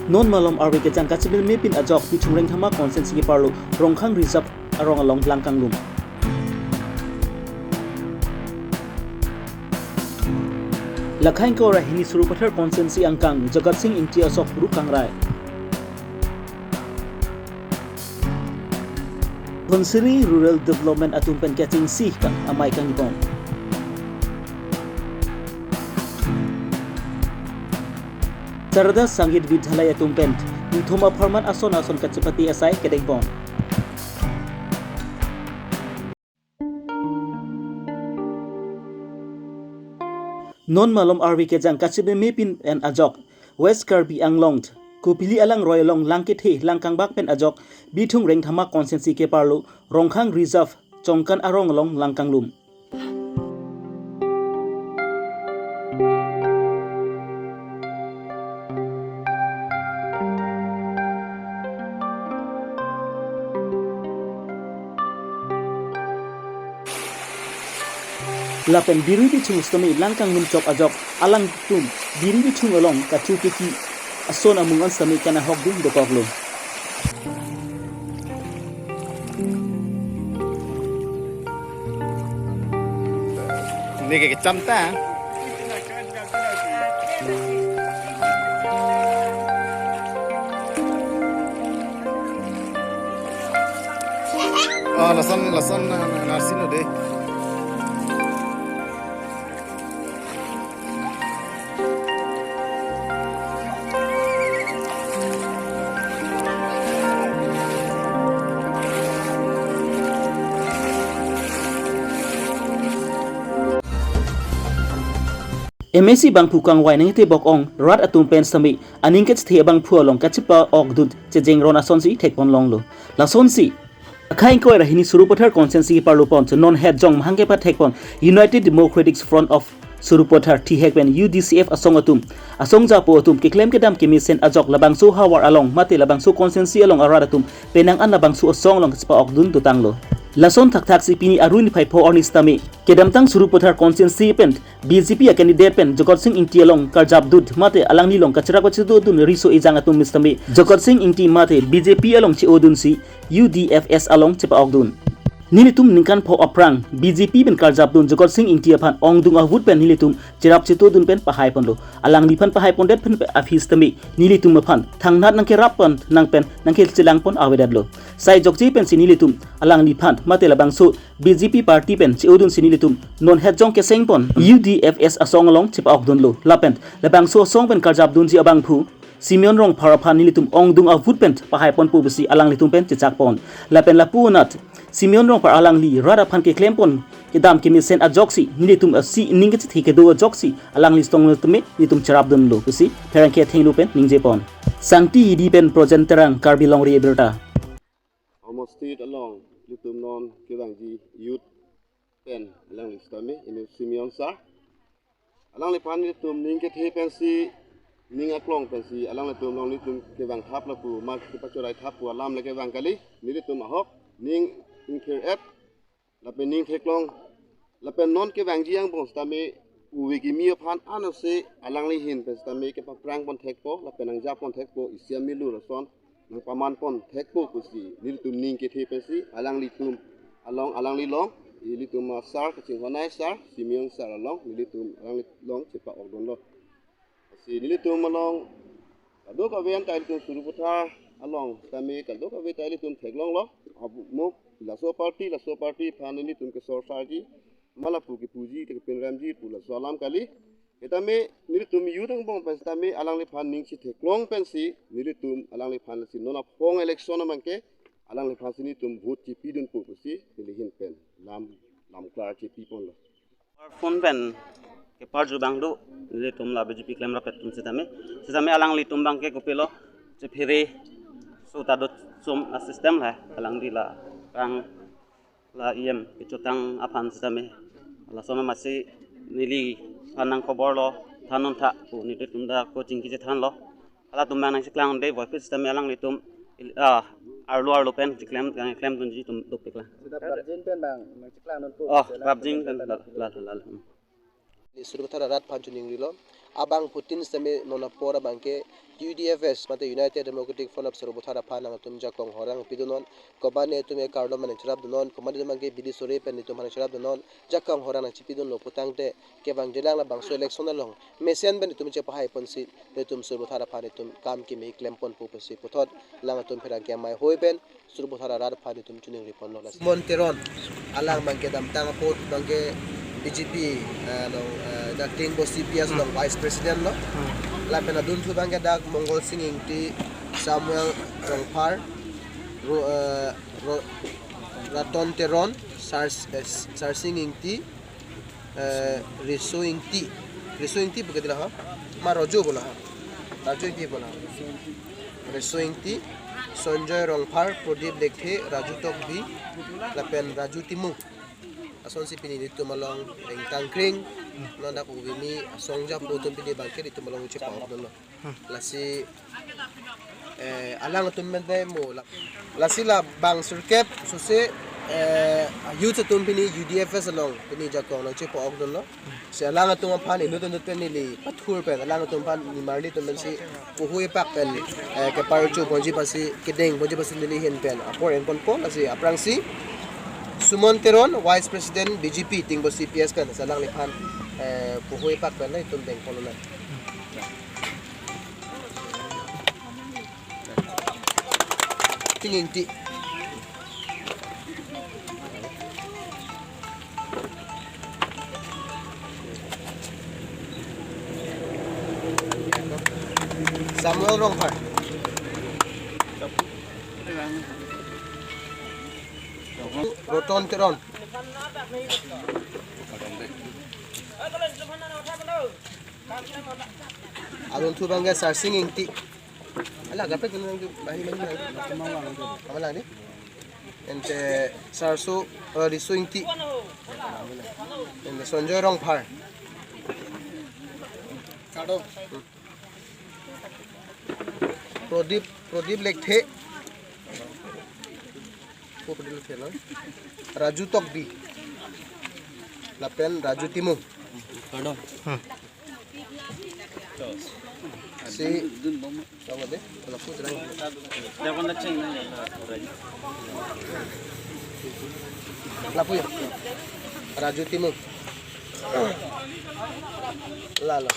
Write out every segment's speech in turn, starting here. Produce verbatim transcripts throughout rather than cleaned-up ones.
Non malom arve kejang kachepemepin ajok Bithung Rengthama constituency keparlo Rongkhang Reserve arong along lang kanglum. Lakha ingkoi ra hini Sarupathar constituency angkang Jagat Sing Ingti asok ru kangrai. Dhansiri Rural Development atum pen kachingsi kang amei kangbong. Sarada Sangeet Vidyalaya atum pen ingthum apharman ason ason kachepate asai kedengpon. Non malom arve kejang kachepemepin pen ajok West Karbi Anglong Kopili alangroi along lang kethe lang kangbak pen ajok Bithung Rengthama constituency keparlo Rongkhang Reserve Chongkan arong along lang kanglum. Lapen biri bithung sitame lang kanglum chok ajok alangtum biri bithung along kachu keki ason amung an sitame kanahok dun dokoklo. Neke kecham ta. Oh, lason, lason, na, na, na, sino de. M A C abangphu kangvai nangtebok ong rat atum pen sitame aning kachethe abangphu along kachepa-okdun chejeng ron asonsi thekpon longlo. Lasonsi, akha ingkoi ra hini Sarupathar constituency keparlo pon, non het jong mahang kepathekpon United Democratic Front of Sarupathar thihek pen U D C F asong atum, asong japo atum keklem kedam kemesen ajok labangso havar along mate labangso constituency along arat atum penang an labangso asong along kachepa-okdun dotanglo. Lason thakthaksi pini arni phai pho arni sitame kedamtang Sarupathar constituency pen B J P a candidate pen Jagat Sing Ingti along karjapdun mate alangli along kacherap kachetodun riso ejang atum sitame Jagat Sing Ingti mate B J P along che-odunsi U D F S along chepa-okdun. Nelitum ningkan pho aphrang B J P pen karjapdun Jagat Sing Ingti aphan ongdung ahut pen nelitum cherap chetodun pen pahaiponlo. Alangliphan pahaipondet pen aphi sitame nelitum aphan thangnat nangkerap pon nang pen nangkechelangpon avedetlo. Sai jokje pensi nelitum alangliphan mate labangso B J P party pen che-odunsi nelitum non het jong kesengpon U D F S asong along chepa-okdunlo. Lapen labangso asong pen karjapdunji abangphu Simeon Rongphar aphan nelitum ongdung ahut pen pahaiponpo pusi alanglitum pen chechakpon. Lapen lapu anat Simeon Rongphar alangli rat aphan keklempon kedam kemesen ajoksi nelitum asi ning kachethe kedo ajoksi alangli sitong tame nelitum cherapdunlo pusi pherangke athengno pen ningjepon. Sangti Hidi pen Projen Terang, Karbi Longri Abirta. Omo State along nelitum non kevangji youth pen alangli sitame inut Simeon sir. Alangliphan nelitum ning kethe pensi, ning aklong pensi, alanglitum along nelitum kevang thap lapu, ma kepachorai thap pu alam le kevang kali, nelitum ahok, ning ingthir-et, lapen ning theklong, lapen non kevangji angbong sitame, uve kimi aphan anose, alangli ahin pen sitame, kepaphrang pon thekpo, lapen nangjap pon thekpo, isi amelu lason, nangpaman pon thekpo pusi, nelitum ning kethe pensi, alanglitum along, alangli along, ilitum asar kachinghon ai sir, Simeon sir along, nelitum alangli along chepa-okdunlo. Si nelitum along, kadokave anta ilitum Sarupathar along, sitame kadokave ta ilitum theklonglo, amuk, laso party, laso party aphan nelitum kesorsarji, ma lapu kepuji, kepinramji, pu laso alam kali, Sitame nelitum youth angbong pen sitame alangliphan ning chetheklong pensi nelitum alangliphan si non aphong election abangke alangliphan si nelitum vote chepidunpo pusi neli ahin pen lam lam klar chepiponlo. Phone pen keparju abang do nelitum la B J P klem rapet atum sitame sitame alanglitum abangke kopilo chephere so ta do som a system hai alangli la kang la E M kechotang aphan sitame. Laso amatsi neliphan nang khobor lo than non tha pu nelitum ta ko chingki chethanlo. Halatum abang nangcheklang de voiphit sitame alanglitum il-, ah, arlo arlo pen cheklem, klemdunji atum dopiklang. Sita prapjin pen abang nangcheklangdunpo. Oh, sita prapjin pen la, la, la, la. Sarupathar arat aphan choningrilo. Abangphutin sitame non apor abangke U D F S mate United Democratic Front of Sarupathar aphan nangtum jakong horang pidunnon. Komatne netum ekarlo mane cherapdunnon, komatne netum abangke bidi sore pen netum aphan cherapdunnon, jakong horang nangchipidunlo putangte kevangjilang labangso election along mesen pen netum chepahai ponsi netum Sarupathar aphan netum kam kimi klem ponpo pusi puthot alangtum pherangke amei hoi pen Sarupathar arat aphan netum choningri ponlo. Sumon Teron, alang abangke damtang apot abangke B J P, eh, along, eh, dak Tingbo C P S along Vice President lo. Lapen adunthu abangke dak Mongol Sing Ingti, Samuel Rongphar, Ro-, eh, Ro-, Raton Teron, Sar, eh, Sarsing Ingti, eh, Riso Ingti. Riso Ingti bukan dia ha? Ma Rojo bola ha? Rojo Ingti bola ha? Riso Ingti, Sonjoy Rongphar, Prodip Lekthe, Raju Tokbi, lapen Raju Timung. Asonsi pini netum along ring tangkring, non dak uvimi asong japo atum pini abangke netum along chepa-okdunlo. Lasi, eh, alangtum pen mo la-, lasi labang sirkep sose, eh, youth atum pini U D F S along pini jakong nangchepa-okdunlo. Si alangtum aphan inut inut pen neli pathur pen alangtum aphan nimarli atum pensi puhui pak pen, eh, kepar chu ponji pasi kedeng ponji pasi neli ahin pen apor en ponpo. Lasi aphrangsi Sumon Teron, Vice President B J P Tingbo C P S pen si alangliphan, eh, puhui pak pen nangtum deng ponlo na. Sing Ingti. Samuel Rongphar. Roton Teron. Adunthu abangke Sarsing Ingti. Ala, gapek nang bahi mani nang. Kamalang ni. Ente Sarso, eh, Riso Ingti. Ente Sonjoy Rongphar. Prodip, Prodip Lekthe. Ko Prodip Lekthe lo. Raju Tokbi. Lapen Raju Timung. Si, apa deh? Kalau aku terang. Lapu ya? Raju Timung. Lalo.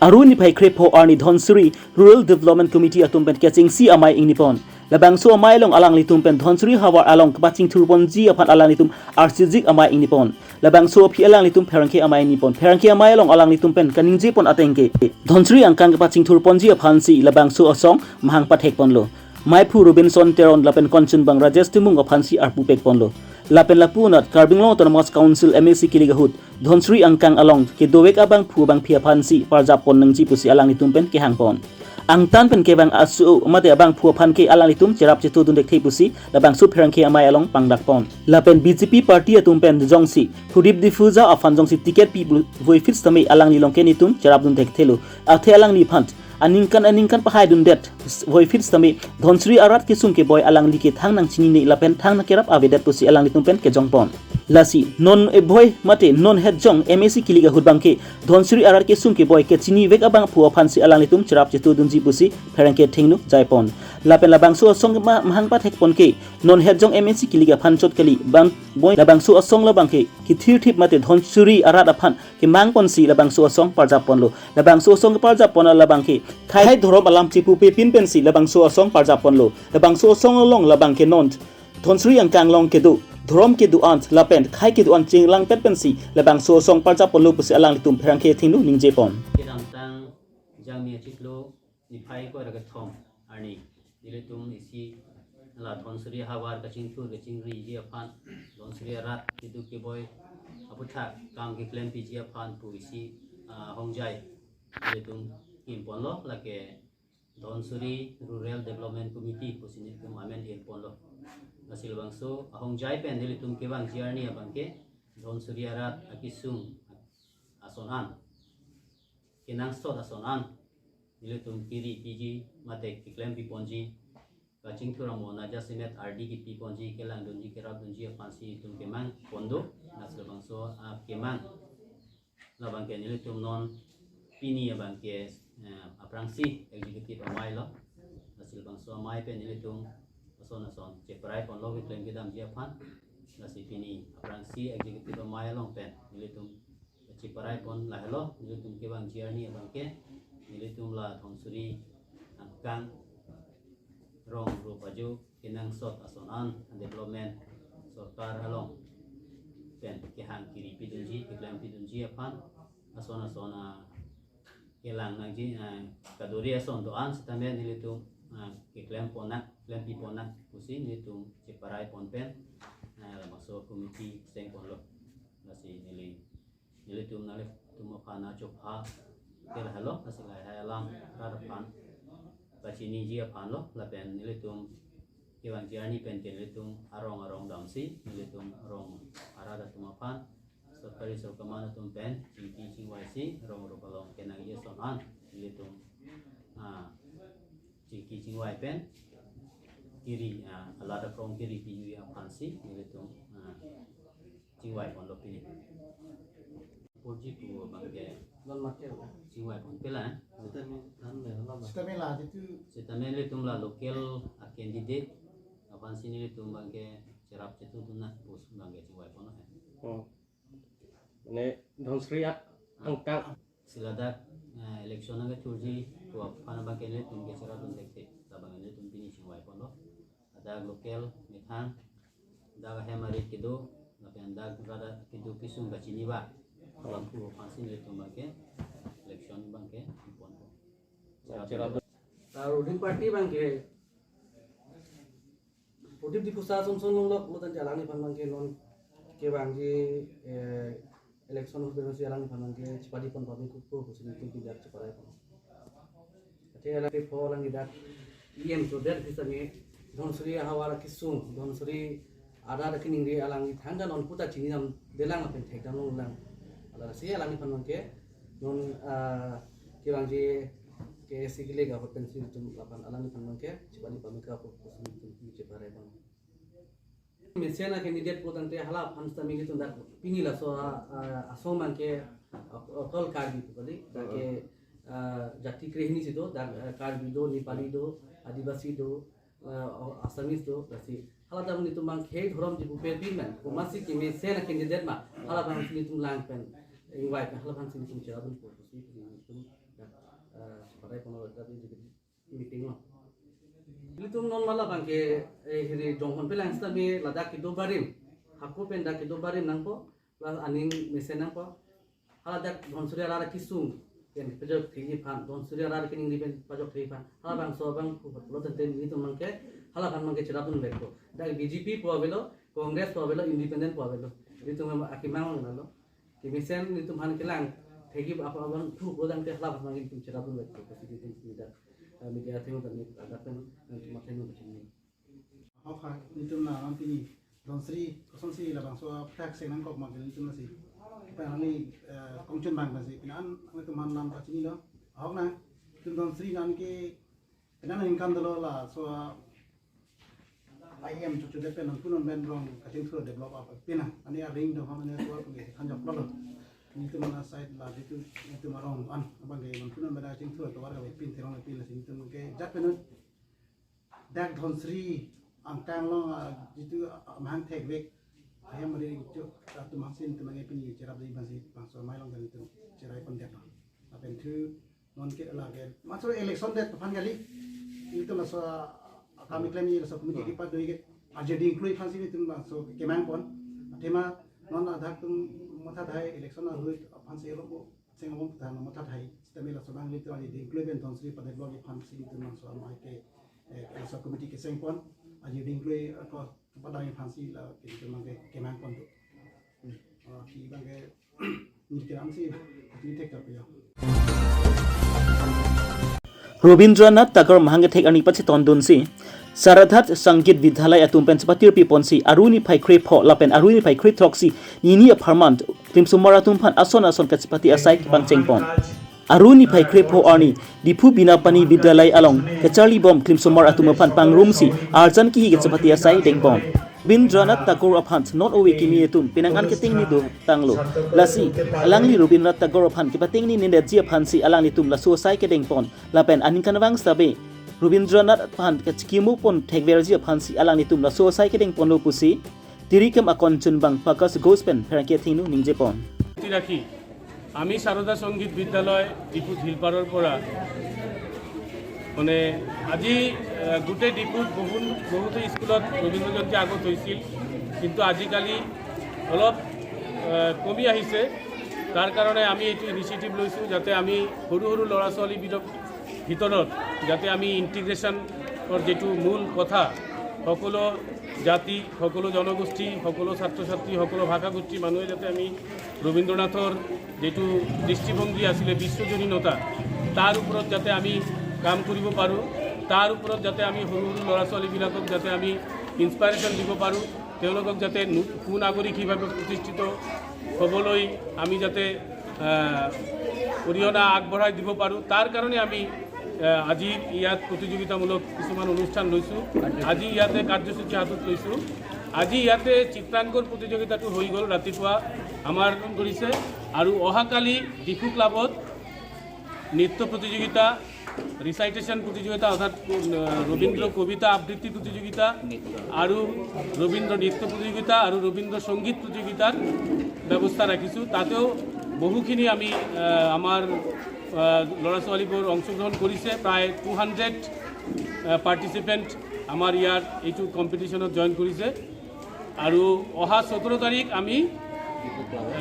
Arni phai krepho arni Dhansiri Rural Development Committee atum pen kechengsi amei ingnipon. Labangso amei along alanglitum pen Dhansiri havar along kepachingthur ponji aphan alanglitum arsijik amei ingnipon. Labangso aphi alanglitum pherangke amei ingnipon. Pherangke amei along alanglitum pen kaningje pon atengke, Dhansiri angkang kepachingthur ponji aphansi labangso asong mahang pathek ponlo. Meiphu Robinson Teron lapen konchunbang Rajesh Timung aphansi arpu pek ponlo. Lapen lapu anat Karbi Anglong Autonomous Council M A C kilik ahut Dhansiri angkang along kedovek abangphu abangphi aphansi parjap pon nangji pusi alanglitum pen kehang pon. Angtan pen kevang aso mate abangphu aphan ke alanglitum cherap chetudun thekthe pusi labangso pherangke amei along pangdak pon. Lapen B J P party atum pen jongsi Prodip D'Souza aphan jongsi ticket pi voiphit sitame alangli along ke netum cherapdun thekthelo. Athe alangliphan aningkan aningkan pahaidundet voiphit sitame Dhansiri arat kesung keboi alangli ke thang nangchinine lapen thang nangkerap avedet pusi alanglitum pen kejong pon. Lasi non eboi mate non hetjong M A C kilik ahut abangke Dhansiri arat kesung keboi kechinivek abangphu aphansi alanglitum cherap chetudunji pusi pherangke thengno jai pon. Lapen labangso asong ma-, mahang pathek pon ke non hetjong M A C kilik aphan chot kali, bang boi labangso asong labangke kethirthip mate Dhansiri arat aphan kemang ponsi labangso asong parjap ponlo. Labangso asong parjap pon labangke khai dhorom alam chipupe pin pensi labangso asong parjap ponlo. Labangso asong along labangke non Dhansiri angkang along kedo dhorom kedo-an lapen khai kedo-an chinglangpet pensi labangso asong parjap ponlo pusi alanglitum pherangke thengno ningje pon. Kedamtang Jangmi achiklo niphai koi ra kethom arni nelitum isi la Dhansiri havar kachingthur kachingriji aphan, Dhansiri arat keduk keboi aputhak kam keklempiji aphan pu isi, ah, hongjai nelitum kim ponlo, lake Dhansiri Rural Development Committee pusi nelitum amen ir ponlo. Lasi labangso ahongjai pen nelitum kevangji arni abangke Dhansiri arat akesung ason an, kenangsot ason an nelitum kiri piji mate keklem pi ponji kachingthur amo na jasemet ardi kipi ponji, kelang dunji, kerap dunji aphansi itum kemang pon do. Lasi labangso akemang labang ke nelitum non pini abang ke, eh, aphrangsi executive amei lo. Lasi labangso amei pen nelitum ason ason cheparai ponlo keklem kedamji aphan. Lasi pini aphrangsi executive amei along pen nelitum cheparai pon lahelo, nelitum kevangji arni abang ke nelitum la Dhansiri angkang rong rup ajo kenangsot ason an development sorkar along pen kehang kiri pidunji, keklem pidunji aphan ason ason, ah, kelang nangji, ah, kaduri ason do-an sitame nelitum, ah, keklem ponnang, klempi ponnang pusi nelitum cheparai pon pen, ah, labangso committee seng ponlo. Lasi neli, nelitum nanglitum aphan achopha ke lahelo, lasi lahai alam rat aphan pachiniji aphan lo, lapen nelitum kevangji arni pen ke nelitum arong arong damsi, nelitum arong arat atum aphan, sorkari sorkaman atum pen chingki chingvaisi rong rup along kenangji ason an nelitum, ah, chingki chingvai pen kiri, ah, alat akrong kiri pijuji aphansi nelitum, ah, chingvai ponlo pini. Purji pu abang ke Non maket. Chingvai pon pela, eh? Sitame than le lo ba. Sitame la jitu. Sitame nelitum la local a candidate aphansi nelitum abang ke cherap chetu dun na pus abang ke chingvai pon, eh. Oh. Mane Dhansiri a angkang. Si ladak, eh, election nangkethurji pu aphan abang ke nelitum ke cherap dun thekthe. Labang nelitum pini chingvai ponlo. Ladak local methang, dak ahem arit kedo, lapen dak rat kedo kesung kachini ba. Abang pu aphansi nelitum abang ke election abang ke pon. Cherap. Ah, ruling party abang ke Pradip Diphusa Samson Longlok, lo tangte alangliphan abang ke non kevangji, eh, election ahut pensi alangliphan abang ke chepadi pon pame kupo pusi nelitum pini dak cheparai pon. Athe alang ke pho alang ke dak E M chodet kisame Dhansiri ahavar akesung, Dhansiri arat akeningri alang ke thangta non puta chinidamdelang lapen thekdamlonglang. Lasi alangliphan abang ke non, ah, kevangji K S A C kelega ahut pensi nelitum lapen alangliphan abang ke chepadi pame kupo pusi nelitum pini cheparai pon. Mesen a candidate pu tangte halaphan sitame nelitum dak pini laso, ah, ah, asong abang ke, ah, ah, Karbi pu kali, dak ke, ah, jati krehini si do, dak, ah, Karbi do, Nepali do, Adivasi do, ah, Assamese do, lasi hala dak nelitum abang ke dhorom jipu pe pin man, komatsi kemesen a candidate ma, halaphan si nelitum lang pen, ingvai pen, halaphan si nelitum cherap dunpo pusi nelitum dak, ah, cheparai ponlo dak di meeting lo. Nelitum non mala abang ke, eh, hiri jongpon pelang sitame ladak kedo barim. Hako pen dak kedo barim nangpo, la aning mesen nangpo. Hala dak Dhansiri arat akesung pen pajok thekji aphan, Dhansiri arat akeningri pen pajok thekji aphan. Halabangso abang pu lo tangte nelitum abang ke, halaphan abang ke cherap dunvekpo. Dak B J P pu avelo, Congress pu avelo, independent pu avelo. Nelitum akemang lo. Kemesen nelitum aphan kelang thekji aphan abang thu ko tangte halaphan abang nelitum cherap dunvekpo pusi nelitum media, eh, media athengno tame ladak pen nelitum athengno kachinine. Ahok ha, nelitum la non pini Dhansiri kosonsi labangso aphak seng nangkok ma nelitum lasi. Pen ani, eh, kongchun abang pensi pini an nelitum aphan lam kachinilo. Ahok na, nelitum Dhansiri non ke Penang ningkan dolo laso I M chochodet pen nonpu non pen rong kachingthur develop ap pina. Ani aring do ham ani suar pun ke thanjok lo. Nelitum aside la jitu nelitum arong an abang ke nonpu non pen kachingthur tovar kavepin therong vepin lasi nelitum ke jat pen dak Dhansiri angkang along, ah, jitu, ah, mahang thekvek. Ahem ari jitu, ah, atum hangsin atum abang ke pini cherapji abangsi bangso amei along nelitum cherai pon det lo. Lapen thu non ke lake. Maso election det aphan kali. Itum laso, ah, kami klem ni laso committee kipat doi ke. Arje dingklui aphansi itum laso kemang pon. Athema non adak atum matha dai election ahut aphansi lo bo. Seng lo bo than matha dai. Sitame laso abang itum arje dingklui pen Dhansiri padet lo aphansi itum laso amei ke, eh, laso committee keseng pon. Arje dingklui, eh, ko padang aphansi la itum abang ke kemang pon do. Hmm. Ah, ki abang ke Ni kiram si, ni thek kap ya. Rabindranath Tagore mahang kethek arni pachetondunsi Saradhat Sangeet Vidhyalaya atum pen chepatirpi ponsi Aru niphai krepho lapen Aru niphai krethrok si nini apharman klimsomar atum aphan ason ason kachepate asai kepangcheng pon. Aru niphai krepho arni Diphu Binapani Vidyalaya along kacharlibom klimsomar atum aphan pangrumsi arjan kihi kachepate asai dengpon. Rabindranath Tagore aphan non ove kimi atum penang an ketengni do tanglo. Lasi alangli Rabindranath Tagore aphan kepatengni nindetji aphansi alanglitum laso asai kedengpon. Lapen aningkanvang sitame Rabindranath aphan kachikimopon thekverji aphansi alanglitum laso asai kedengponlo pusi Tirikam akon chunbang Pakas Ghosh pen pherangke athengno ningjepon. ধৰি ৰাখি আমি সাৰদা সংগীত বিদ্যালয় ডিফুত হিলপাৰৰ পৰা মানে আজি আহ, গোটেই ডিফুত বহু বহুতো স্কুলত ৰবীন্দ্ৰ জয়ন্তী আগত হৈছিল, কিন্তু আজিকালি অলপ আহ, কমি আহিছে। তাৰ কাৰণে আমি এইটো ইনিচিয়েটিভ লৈছোঁ যাতে আমি সৰু সৰু ল'ৰা ছোৱালীবিধক ভিতৰত যাতে আমি ইণ্টিগ্ৰেশ্যনৰ যিটো মূল কথা, সকলো জাতি, সকলো জনগোষ্ঠী, সকলো ছাত্ৰ ছাত্ৰী, সকলো ভাষাগোষ্ঠীৰ মানুহে যাতে আমি ৰবীন্দ্ৰনাথৰ যিটো দৃষ্টিভংগী আছিলে বিশ্বজনীনতা, তাৰ ওপৰত যাতে আমি কাম কৰিব পাৰোঁ, তাৰ ওপৰত যাতে আমি সৰু সৰু ল'ৰা ছোৱালীবিলাকক যাতে আমি ইনস্পাইৰেশ্যন দিব পাৰোঁ, তেওঁলোকক যাতে নু- সুনাগৰিক হিচাপে প্ৰতিষ্ঠিত হ'বলৈ আমি যাতে আহ, অৰিহণা আগবঢ়াই দিব পাৰোঁ, তাৰ কাৰণে আমি আহ, আজি ইয়াত প্ৰতিযোগিতামূলক কিছুমান অনুষ্ঠান লৈছোঁ। আজি ইয়াতে কাৰ্যসূচী হাতত লৈছোঁ। আজি ইয়াতে চিত্ৰাংকন প্ৰতিযোগিতাটো হৈ গ'ল ৰাতিপুৱা আমাৰ কৰিছে, আৰু অহাকালি ডিফু ক্লাবত নৃত্য প্ৰতিযোগিতা, ৰিচাইটেশ্যন প্ৰতিযোগিতা অৰ্থাৎ আহ, ৰবীন্দ্ৰ কবিতা আবৃত্তি প্ৰতিযোগিতা আৰু ৰবীন্দ্ৰ নৃত্য প্ৰতিযোগিতা আৰু ৰবীন্দ্ৰ সংগীত প্ৰতিযোগিতাৰ ব্যৱস্থা ৰাখিছোঁ। তাতেও বহুখিনি আমি আহ, আমাৰ আহ, ল'ৰা ছোৱালীবোৰ অংশগ্ৰহণ কৰিছে। প্ৰায় টু হাণ্ড্ৰেড পাৰ্টিচিপেণ্ট আমাৰ ইয়াত এইটো কম্পিটিশ্যনত জইন কৰিছে। আৰু অহা সোতৰ তাৰিখ আমি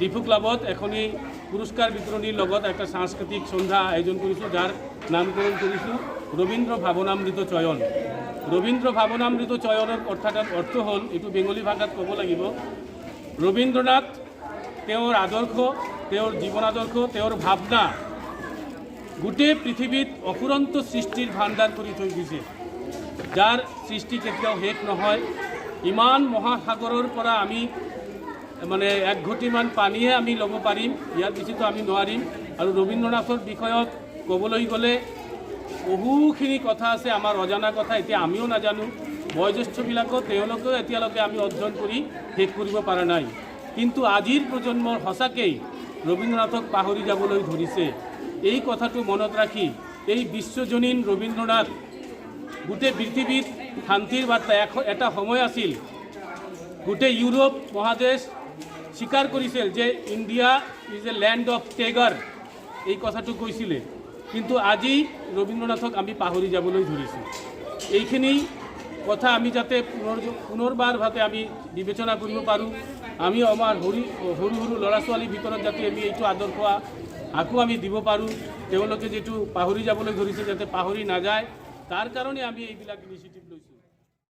ডিফু ক্লাবত এখনি পুৰস্কাৰ বিতৰণিৰ লগত এটা সাংস্কৃতিক সন্ধ্যা আয়োজন কৰিছোঁ, যাৰ নামকৰণ কৰিছোঁ ৰবীন্দ্ৰ ভাৱনামৃত চয়ন। ৰবীন্দ্ৰ ভাৱনামৃত চয়নৰ অৰ্থাৎ অৰ্থ হ'ল, এইটো বেংগলী ভাষাত ক'ব লাগিব, ৰবীন্দ্ৰনাথ, তেওঁৰ আদৰ্শ, তেওঁৰ জীৱন আদৰ্শ, তেওঁৰ ভাৱনা গোটেই পৃথিৱীত অফুৰন্ত সৃষ্টিৰ ভাণ্ডাৰ কৰি থৈ গৈছে, যাৰ সৃষ্টি কেতিয়াও শেষ নহয়। ইমান মহাসাগৰৰ পৰা আমি মানে এক ঘটিমান পানীহে আমি ল'ব পাৰিম, ইয়াৰ বেছিতো আমি নোৱাৰিম। আৰু ৰবীন্দ্ৰনাথৰ বিষয়ত ক'বলৈ গ'লে বহুখিনি কথা আছে, আমাৰ অজানা কথা, এতিয়া আমিও নাজানো। বয়োজ্যেষ্ঠবিলাকো তেওঁলোকেও এতিয়ালৈকে আমি অধ্যয়ন কৰি শেষ কৰিব পৰা নাই। কিন্তু আজিৰ প্ৰজন্মৰ সঁচাকেই ৰবীন্দ্ৰনাথক পাহৰি যাবলৈ ধৰিছে। এই কথাটো মনত ৰাখি এই বিশ্বজনীন ৰবীন্দ্ৰনাথ গোটেই পৃথিৱীত শান্তিৰ বাৰ্তা। এখ- এটা সময় আছিল গোটেই ইউৰোপ মহাদেশ স্বীকাৰ কৰিছিল যে India is a land of Tagore, এই কথাটো কৈছিলে। কিন্তু আজি ৰবীন্দ্ৰনাথক আমি পাহৰি যাবলৈ ধৰিছোঁ। এইখিনি কথা আমি যাতে পুনৰ পুনৰবাৰ ভাৱে আমি বিবেচনা কৰিব পাৰোঁ, আমি আমাৰ সৰু সৰু সৰু ল'ৰা ছোৱালীৰ ভিতৰত যাতে আমি এইটো আদৰ্শ আ- আকৌ আমি দিব পাৰোঁ, তেওঁলোকে যিটো পাহৰি যাবলৈ ধৰিছে যাতে পাহৰি নাযায়, তাৰ কাৰণে আমি এইবিলাক ইনিচিয়েটিভ